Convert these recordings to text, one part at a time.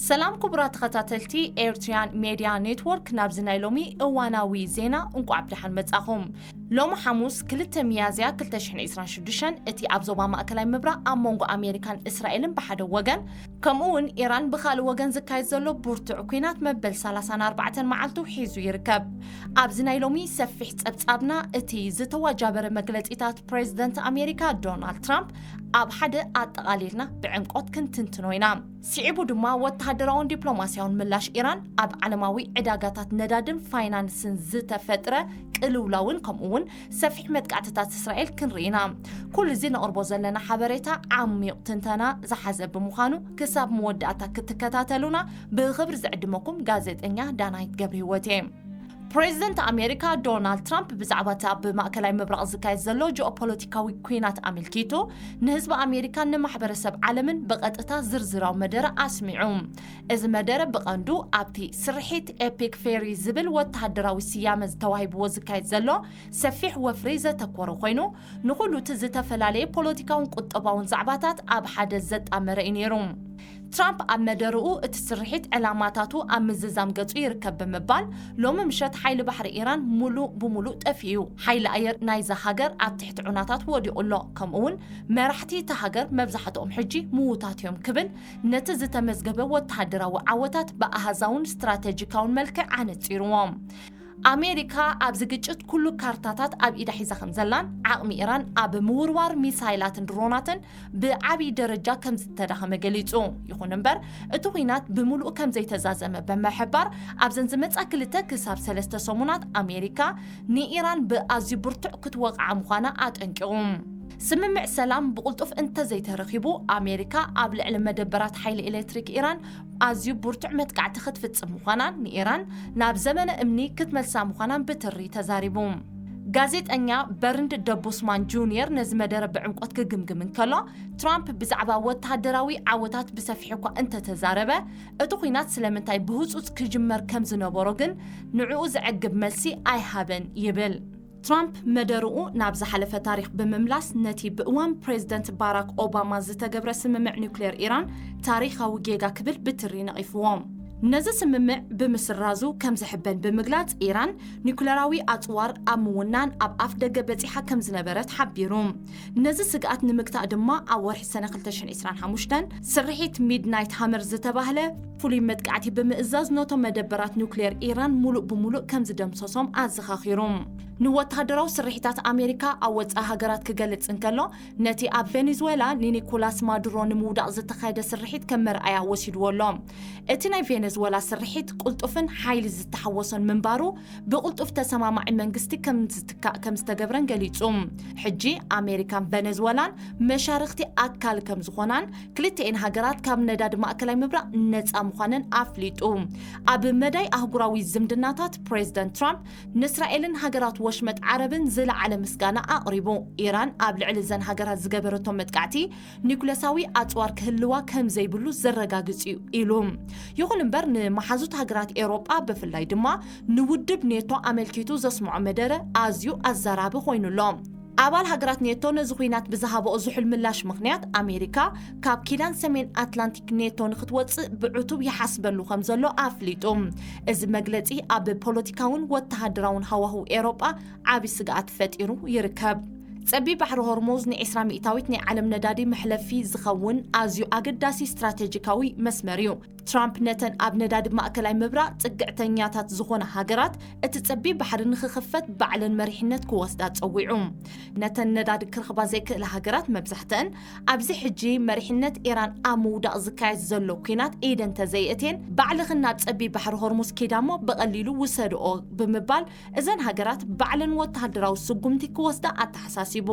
ሰላም ክቡራት ተኸታተልቲ ኤርትሪያን ሜድያ ኔትወርክ፣ ናብዚ ናይ ሎሚ እዋናዊ ዜና እንቋዕ ብደሓን መጻኹም። ሎሚ ሓሙስ ክልተ ሚያዝያ ክልተ ሽሕን ዕስራን ሽዱሽተን እቲ ኣብ ዞባ ማእከላይ ምብራቕ ኣብ መንጎ ኣሜሪካን እስራኤልን ብሓደ ወገን፣ ከምኡ እውን ኢራን ብኻልእ ወገን ዝካየድ ዘሎ ብርቱዕ ኲናት መበል ሰላሳን ኣርባዕተን መዓልቱ ሒዙ ይርከብ። ኣብዚ ናይ ሎሚ ሰፊሕ ጸብጻብና እቲ ዝተዋጃበረ መግለጺታት ፕሬዝደንት ኣሜሪካ ዶናልድ ትራምፕ ኣብ ሓደ ኣጠቓሊልና ብዕምቆት ክንትንትኖ ኢና። ስዒቡ ድማ ወተሃደራውን ዲፕሎማስያውን ምላሽ ኢራን ኣብ ዓለማዊ ዕዳጋታት ነዳድን ፋይናንስን ዝተፈጥረ ቅልውላውን ከምኡ እውን ሰፊሕ መጥቃዕትታት እስራኤል ክንርኢ ኢና። ኩሉ እዚ ነቕርቦ ዘለና ሓበሬታ ዓሚቕ ትንተና ዝሓዘ ብምዃኑ ክሳብ መወዳእታ ክትከታተሉና ብኽብሪ ዝዕድመኩም ጋዜጠኛ ዳናይት ገብረህይወት እየ። ፕሬዝደንት ኣሜሪካ ዶናልድ ትራምፕ ብዛዕባ እቲ ኣብ ማእከላይ ምብራቕ ዝካየድ ዘሎ ጂኦፖለቲካዊ ኲናት ኣመልኪቱ ንህዝቢ ኣሜሪካን ንማሕበረሰብ ዓለምን ብቐጥታ ዝርዝራዊ መደረ ኣስሚዑ። እዚ መደረ ብቐንዱ ኣብቲ ስርሒት ኤፒክ ፌሪ ዝብል ወተሃደራዊ ስያመ ዝተዋሂብዎ ዝካየድ ዘሎ ሰፊሕ ወፍሪ ዘተኮረ ኮይኑ፣ ንኹሉ እቲ ዝተፈላለየ ፖለቲካውን ቁጠባውን ዛዕባታት ኣብ ሓደ ዘጣመረ እዩ ነይሩ። ትራምፕ ኣብ መደርኡ እቲ ስርሒት ዕላማታቱ ኣብ ምዝዛም ገጹ ይርከብ ብምባል፣ ሎሚ ምሸት ሓይሊ ባሕሪ ኢራን ሙሉእ ብሙሉእ ጠፊኡ እዩ። ሓይሊ ኣየር ናይዛ ሃገር ኣብ ትሕቲ ዑናታት ወዲቑ ኣሎ። ከምኡ እውን መራሕቲ እታ ሃገር መብዛሕትኦም ሕጂ ምዉታት እዮም ክብል ነቲ ዝተመዝገበ ወተሃደራዊ ዓወታት ብኣሃዛውን ስትራተጂካውን መልክዕ ኣነጺርዎ። ኣሜሪካ ኣብዚ ግጭት ኩሉ ካርታታት ኣብ ኢዳ ሒዛ ከም ዘላን ዓቕሚ ኢራን ኣብ ምውርዋር ሚሳይላትን ድሮናትን ብዓብዪ ደረጃ ከም ዝተዳኸመ ገሊጹ። ይኹን እምበር እቲ ኲናት ብምሉእ ከም ዘይተዛዘመ ብምሕባር ኣብዘን ዝመጻ ክልተ ክሳብ ሰለስተ ሰሙናት ኣሜሪካ ንኢራን ብኣዝዩ ብርቱዕ ክትወቕዓ ምዃና ኣጠንቂቑ። ስምምዕ ሰላም ብቕልጡፍ እንተዘይተረኺቡ ኣሜሪካ ኣብ ልዕሊ መደበራት ሓይሊ ኤሌክትሪክ ኢራን ኣዝዩ ብርቱዕ መጥቃዕቲ ክትፍጽም ምዃናን ንኢራን ናብ ዘመነ እምኒ ክትመልሳ ምዃናን ብትሪ ተዛሪቡ። ጋዜጠኛ በርንድ ደቡስማን ጁንየር ነዚ መደረ ብዕምቆት ክግምግም እንከሎ፣ ትራምፕ ብዛዕባ ወተሃደራዊ ዓወታት ብሰፊሑ እኳ እንተተዛረበ፣ እቲ ኲናት ስለምንታይ ብህጹጽ ክጅመር ከም ዝነበሮ ግን ንዕኡ ዘዕግብ መልሲ ኣይሃበን ይብል። ትራምፕ መደርኡ ናብ ዝሓለፈ ታሪኽ ብምምላስ፣ ነቲ ብእዋን ፕሬዝደንት ባራክ ኦባማ ዝተገብረ ስምምዕ ኒውክሌር ኢራን ታሪኻዊ ጌጋ ክብል ብትሪ ነቒፍዎ። ነዚ ስምምዕ ብምስራዙ ከም ዝሕበን ብምግላጽ፣ ኢራን ኒውክሌራዊ ኣጽዋር ኣብ ምውናን ኣብ ኣፍ ደገ በጺሓ ከም ዝነበረት ሓቢሩ። ነዚ ስግኣት ንምግታእ ድማ ኣብ ወርሒ ሰነ ክልተ ሽሕን ዕስራን ሓሙሽተን ስርሒት ሚድናይት ሃመር ዝተባህለ ፍሉይ መጥቃዕቲ ብምእዛዝ ነቶም መደበራት ኒውክሌር ኢራን ሙሉእ ብሙሉእ ከም ዝደምሰሶም ኣዘኻኺሩ። ንወተሃደራዊ ስርሒታት ኣሜሪካ ኣብ ወጻኢ ሃገራት ክገልጽ እንከሎ፣ ነቲ ኣብ ቬኔዙዌላ ንኒኮላስ ማዱሮ ንምውዳቕ ዝተኻየደ ስርሒት ከም መርኣያ ወሲድዎ ኣሎ። እቲ ናይ ቬኔዙዌላ ስርሒት ቅልጡፍን ሓይሊ ዝተሓወሶን ምንባሩ፣ ብቕልጡፍ ተሰማማዒ መንግስቲ ከም ዝትካእ ከም ዝተገብረን ገሊጹ። ሕጂ ኣሜሪካን ቬኔዙዌላን መሻርኽቲ ኣካል ከም ዝኾናን፣ ክልተኤን ሃገራት ካብ ነዳዲ ማእከላይ ምብራቕ ነጻ ምዃነን ኣፍሊጡ። ኣብ መዳይ ኣህጉራዊ ዝምድናታት፣ ፕሬዝደንት ትራምፕ ንእስራኤልን ሃገራት ወሽመጥ ዓረብን ዝለዓለ ምስጋና ኣቕሪቡ። ኢራን ኣብ ልዕሊ እዘን ሃገራት ዝገበረቶ መጥቃዕቲ ኒኩለሳዊ ኣጽዋር ክህልዋ ከም ዘይብሉ ዘረጋግጽ እዩ ኢሉ። ይኹን እምበር፣ ንመሓዙት ሃገራት ኤውሮጳ፣ ብፍላይ ድማ ንውድብ ኔቶ ኣመልኪቱ ዘስምዖ መደረ ኣዝዩ ኣዘራቢ ኮይኑ ኣሎ። ኣባል ሃገራት ኔቶ ነዚ ኲናት ብዝሃበኦ ዝሑል ምላሽ ምኽንያት፣ ኣሜሪካ ካብ ኪዳን ሰሜን ኣትላንቲክ ኔቶ ንክትወጽእ ብዕቱብ ይሓስበሉ ከም ዘሎ ኣፍሊጡ። እዚ መግለጺ ኣብ ፖለቲካውን ወተሃደራውን ሃዋህው ኤውሮጳ ዓቢ ስግኣት ፈጢሩ ይርከብ። ጸቢብ ባሕሪ ሆርሙዝ ንዒስራ ሚእታዊት ናይ ዓለም ነዳዲ መሕለፊ ዝኸውን ኣዝዩ ኣገዳሲ ስትራቴጂካዊ መስመር እዩ። ትራምፕ ነተን ኣብ ነዳዲ ማእከላይ ምብራቕ ጽግዕተኛታት ዝኾና ሃገራት እቲ ጸቢብ ባሕሪ ንኽኽፈት ባዕለን መሪሕነት ክወስዳ ጸዊዑ። ነተን ነዳዲ ክረኽባ ዘይክእላ ሃገራት መብዛሕትአን ኣብዚ ሕጂ መሪሕነት ኢራን ኣብ ምውዳቕ ዝካየድ ዘሎ ኲናት ኢደን ተዘይእትየን፣ ባዕልኽን ናብ ጸቢብ ባሕሪ ሆርሙዝ ኪዳሞ ብቐሊሉ ውሰድኦ ብምባል እዘን ሃገራት ባዕለን ወተሃደራዊ ስጉምቲ ክወስዳ ኣተሓሳሲቡ።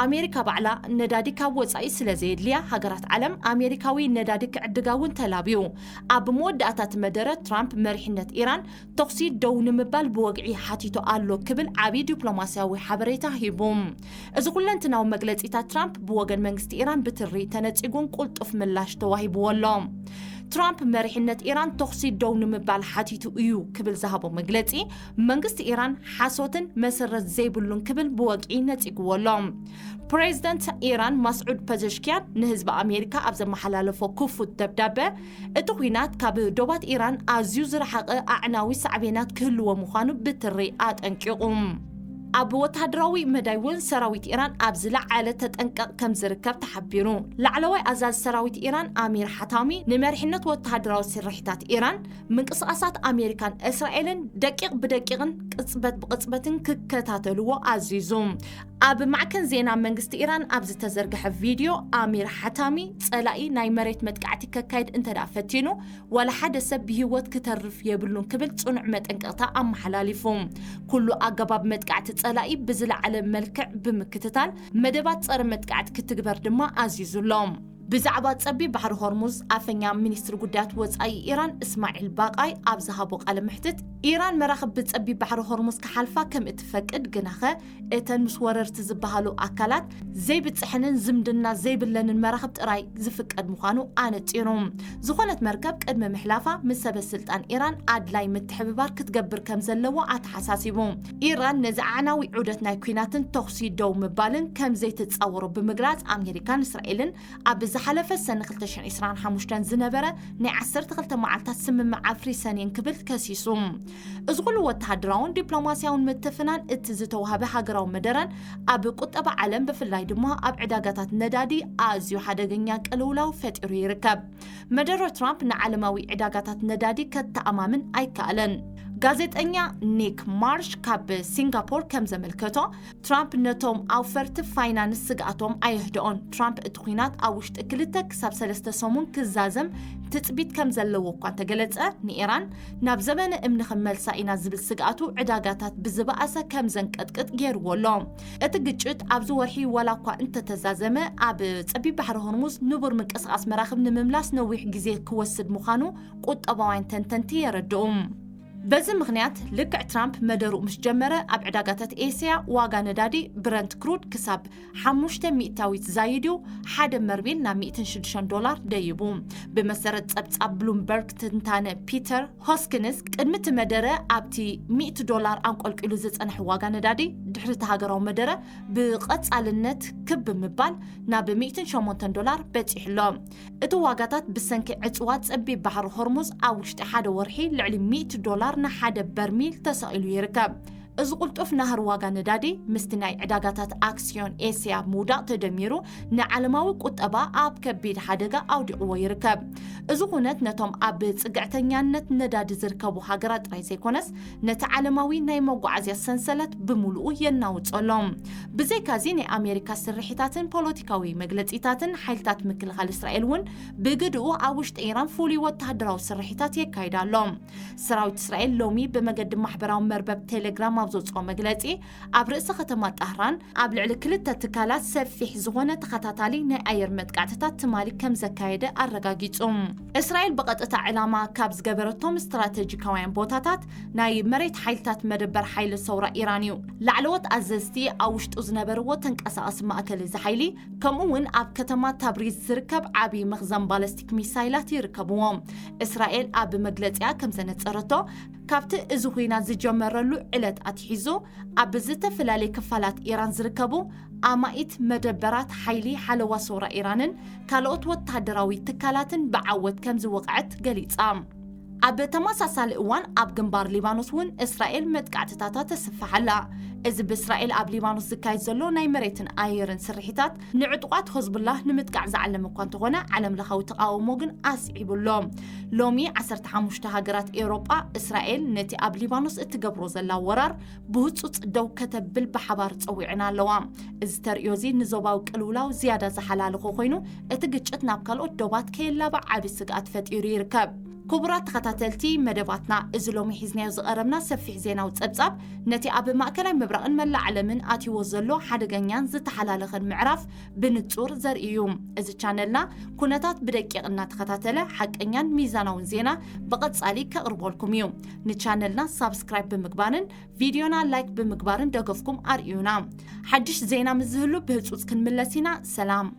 ኣሜሪካ ባዕላ ነዳዲ ካብ ወጻኢ ስለ ዘየድልያ፣ ሃገራት ዓለም ኣሜሪካዊ ነዳዲ ክዕድጋ እውን ተላብዩ። ኣብ መወዳእታ እቲ መደረ፣ ትራምፕ መሪሕነት ኢራን ተኹሲ ደው ንምባል ብወግዒ ሓቲቱ ኣሎ ክብል ዓቢ ዲፕሎማስያዊ ሓበሬታ ሂቡ። እዚ ኩለንትናዊ መግለጺታት ትራምፕ ብወገን መንግስቲ ኢራን ብትሪ ተነጺጉን ቅልጡፍ ምላሽ ተዋሂብዎ ኣሎ። ትራምፕ መሪሕነት ኢራን ተኹሲ ደው ንምባል ሓቲቱ እዩ ክብል ዝሃቦ መግለጺ፣ መንግስቲ ኢራን ሓሶትን መሰረት ዘይብሉን ክብል ብወግዒ ነጺግዎ ኣሎ። ፕሬዚደንት ኢራን ማስዑድ ፐዘሽኪያን ንህዝቢ ኣሜሪካ ኣብ ዘመሓላለፎ ክፉት ደብዳበ፣ እቲ ኲናት ካብ ዶባት ኢራን ኣዝዩ ዝረሓቐ ኣዕናዊ ሳዕቤናት ክህልዎ ምዃኑ ብትሪ ኣጠንቂቑ። ኣብ ወተሃደራዊ መዳይ እውን ሰራዊት ኢራን ኣብ ዝለዓለ ተጠንቀቕ ከም ዝርከብ ተሓቢሩ። ላዕለዋይ ኣዛዚ ሰራዊት ኢራን ኣሚር ሓታሚ ንመሪሕነት ወተሃደራዊ ስርሒታት ኢራን፣ ምንቅስቓሳት ኣሜሪካን እስራኤልን ደቂቕ ብደቂቕን ቅጽበት ብቕጽበትን ክከታተልዎ ኣዚዙ። ኣብ ማዕከን ዜና መንግስቲ ኢራን ኣብ ዝተዘርግሐ ቪድዮ፣ ኣሚር ሓታሚ ጸላኢ ናይ መሬት መጥቃዕቲ ከካይድ እንተ ደኣ ፈቲኑ፣ ዋላ ሓደ ሰብ ብህይወት ክተርፍ የብሉን ክብል ጽኑዕ መጠንቀቕታ ኣመሓላሊፉ። ኩሉ ኣገባብ መጥቃዕቲ ጸላኢ ብዝለዓለ መልክዕ ብምክትታል፣ መደባት ጸረ መጥቃዕቲ ክትግበር ድማ ኣዚዙ ኣሎ። ብዛዕባ ጸቢብ ባሕሪ ሆርሙዝ፣ ኣፈኛ ሚኒስትሪ ጉዳያት ወጻኢ ኢራን እስማዒል ባቃይ ኣብ ዝሃቦ ቃለ መሕትት፣ ኢራን መራኽብ ብጸቢብ ባሕሪ ሆርሙዝ ክሓልፋ ከም እትፈቅድ፣ ግናኸ እተን ምስ ወረርቲ ዝበሃሉ ኣካላት ዘይብጽሐንን ዝምድና ዘይብለንን መራኽብ ጥራይ ዝፍቀድ ምዃኑ ኣነጺሩ። ዝኾነት መርከብ ቅድሚ ምሕላፋ ምስ ሰበ ስልጣን ኢራን ኣድላይ ምትሕብባር ክትገብር ከም ዘለዎ ኣተሓሳሲቡ። ኢራን ነዚ ኣዕናዊ ዑደት ናይ ኲናትን ተኹሲ ደው ምባልን ከም ዘይትጻወሮ ብምግላጽ፣ ኣሜሪካን እስራኤልን ኣብ ዝሓለፈ ሰነ ክልተ ሽሕን ዕስራን ሓሙሽተን ዝነበረ ናይ ዓሰርተ ክልተ መዓልታት ስምምዕ ኣፍሪሰን እየን ክብል ከሲሱ። እዚ ኩሉ ወተሃደራውን ዲፕሎማስያውን ምትፍናን፣ እቲ ዝተዋህበ ሃገራዊ መደረን ኣብ ቁጠባ ዓለም፣ ብፍላይ ድማ ኣብ ዕዳጋታት ነዳዲ ኣዝዩ ሓደገኛ ቅልውላው ፈጢሩ ይርከብ። መደረ ትራምፕ ንዓለማዊ ዕዳጋታት ነዳዲ ከተኣማምን ኣይከኣለን። ጋዜጠኛ ኒክ ማርሽ ካብ ሲንጋፖር ከም ዘመልከቶ፣ ትራምፕ ነቶም ኣውፈርቲ ፋይናንስ ስግኣቶም ኣየህድኦን። ትራምፕ እቲ ኲናት ኣብ ውሽጢ ክልተ ክሳብ ሰለስተ ሰሙን ክዛዘም ትጽቢት ከም ዘለዎ እኳ እንተገለጸ፣ ንኢራን ናብ ዘበነ እምኒ ክመልሳ ኢና ዝብል ስግኣቱ ዕዳጋታት ብዝበኣሰ ከም ዘንቀጥቅጥ ገይርዎ ኣሎ። እቲ ግጭት ኣብዚ ወርሒ ዋላ እኳ እንተተዛዘመ፣ ኣብ ጸቢብ ባሕሪ ሆርሙዝ ንቡር ምንቅስቓስ መራኽብ ንምምላስ ነዊሕ ግዜ ክወስድ ምዃኑ ቁጠባውያን ተንተንቲ የረድኡ። በዚ ምኽንያት፣ ልክዕ ትራምፕ መደርኡ ምስ ጀመረ፣ ኣብ ዕዳጋታት ኤስያ ዋጋ ነዳዲ ብረንት ክሩድ ክሳብ ሓሙሽተ ሚእታዊት ዛይዱ፣ ሓደ መርቢል ናብ ሚእትን ሽዱሽተን ዶላር ደይቡ። ብመሰረት ጸብጻብ ብሉምበርግ ትንታነ ፒተር ሆስኪንስ፣ ቅድሚ እቲ መደረ ኣብቲ ሚእቲ ዶላር ኣንቆልቂሉ ዝጸንሐ ዋጋ ነዳዲ፣ ድሕሪ እቲ ሃገራዊ መደረ ብቐጻልነት ክብ ብምባል ናብ ሚእትን ሸሞንተን ዶላር በጺሑ ኣሎ። እቲ ዋጋታት ብሰንኪ ዕጽዋ ጸቢብ ባሕሪ ሆርሙዝ ኣብ ውሽጢ ሓደ ወርሒ ልዕሊ ሚእቲ ዶላር ንሓደ በርሚል ተሰቒሉ ይርከብ። እዚ ቅልጡፍ ናህሪ ዋጋ ነዳዲ፣ ምስቲ ናይ ዕዳጋታት ኣክስዮን ኤስያ ምውዳቕ ተደሚሩ፣ ንዓለማዊ ቁጠባ ኣብ ከቢድ ሓደጋ ኣውዲቕዎ ይርከብ። እዚ ኩነት ነቶም ኣብ ጽግዕተኛነት ነዳዲ ዝርከቡ ሃገራት ጥራይ ዘይኮነስ፣ ነቲ ዓለማዊ ናይ መጓዓዝያ ሰንሰለት ብምሉኡ የናውጾ ኣሎ። ብዘይካዚ፣ ናይ ኣሜሪካ ስርሒታትን ፖለቲካዊ መግለጺታትን ሓይልታት ምክልኻል እስራኤል እውን ብግድኡ ኣብ ውሽጢ ኢራን ፍሉይ ወተሃደራዊ ስርሒታት የካይድ ኣሎ። ሰራዊት እስራኤል ሎሚ ብመገዲ ማሕበራዊ መርበብ ቴሌግራም ኣብ ዘውጽኦ መግለጺ፣ ኣብ ርእሲ ከተማ ጣህራን ኣብ ልዕሊ ክልተ ትካላት ሰፊሕ ዝኾነ ተኸታታሊ ናይ ኣየር መጥቃዕትታት ትማሊ ከም ዘካየደ ኣረጋጊጹ። እስራኤል ብቐጥታ ዕላማ ካብ ዝገበረቶም ስትራተጂካውያን ቦታታት ናይ መሬት ሓይልታት መደበር ሓይሊ ሰውራ ኢራን እዩ። ላዕለዎት ኣዘዝቲ ኣብ ውሽጡ ዝነበርዎ ተንቀሳቓሲ ማእከል እዚ ሓይሊ፣ ከምኡ እውን ኣብ ከተማ ታብሪዝ ዝርከብ ዓቢ መኽዘን ባለስቲክ ሚሳይላት ይርከብዎ። እስራኤል ኣብ መግለጺኣ ከም ዘነጸረቶ፣ ካብቲ እዚ ኲናት ዝጀመረሉ ዕለት ኣትሒዙ፣ ኣብ ዝተፈላለየ ክፋላት ኢራን ዝርከቡ ኣማኢት መደበራት ሓይሊ ሓለዋ ሰውራ ኢራንን ካልኦት ወተሃደራዊ ትካላትን ብዓወት ከም ዝወቕዐት ገሊጻ። ኣብ ተመሳሳሊ እዋን፣ ኣብ ግንባር ሊባኖስ እውን እስራኤል መጥቃዕትታታ ተስፍሕ ኣላ። እዚ ብእስራኤል ኣብ ሊባኖስ ዝካየድ ዘሎ ናይ መሬትን ኣየርን ስርሒታት፣ ንዕጡቓት ሆዝቡላህ ንምጥቃዕ ዝዓለመ እኳ እንተኾነ፣ ዓለም ለኻዊ ተቓውሞ ግን ኣስዒቡ ኣሎ። ሎሚ፣ ዓሰርተ ሓሙሽተ ሃገራት ኤውሮጳ፣ እስራኤል ነቲ ኣብ ሊባኖስ እትገብሮ ዘላ ወራር ብህጹጽ ደው ከተብል ብሓባር ጸዊዐን ኣለዋ። እዚ ተርእዮ እዚ ንዞባዊ ቅልውላው ዝያዳ ዝሓላለኾ ኮይኑ፣ እቲ ግጭት ናብ ካልኦት ዶባት ከየላብዕ ዓቢ ስግኣት ፈጢሩ ይርከብ። ክቡራት ተኸታተልቲ መደባትና፣ እዚ ሎሚ ሒዝናዮ ዝቐረብና ሰፊሕ ዜናዊ ጸብጻብ፣ ነቲ ኣብ ማእከላይ ምብራቕን መላእ ዓለምን ኣትይዎ ዘሎ ሓደገኛን ዝተሓላለኸን ምዕራፍ ብንጹር ዘርኢ እዩ። እዚ ቻነልና፣ ኩነታት ብደቂቕ እናተኸታተለ፣ ሓቀኛን ሚዛናውን ዜና ብቐጻሊ ከቕርበልኩም እዩ። ንቻነልና ሳብስክራይብ ብምግባርን ቪድዮና ላይክ ብምግባርን ደገፍኩም ኣርእዩና። ሓድሽ ዜና ምስ ዝህሉ ብህጹጽ ክንምለስ ኢና። ሰላም።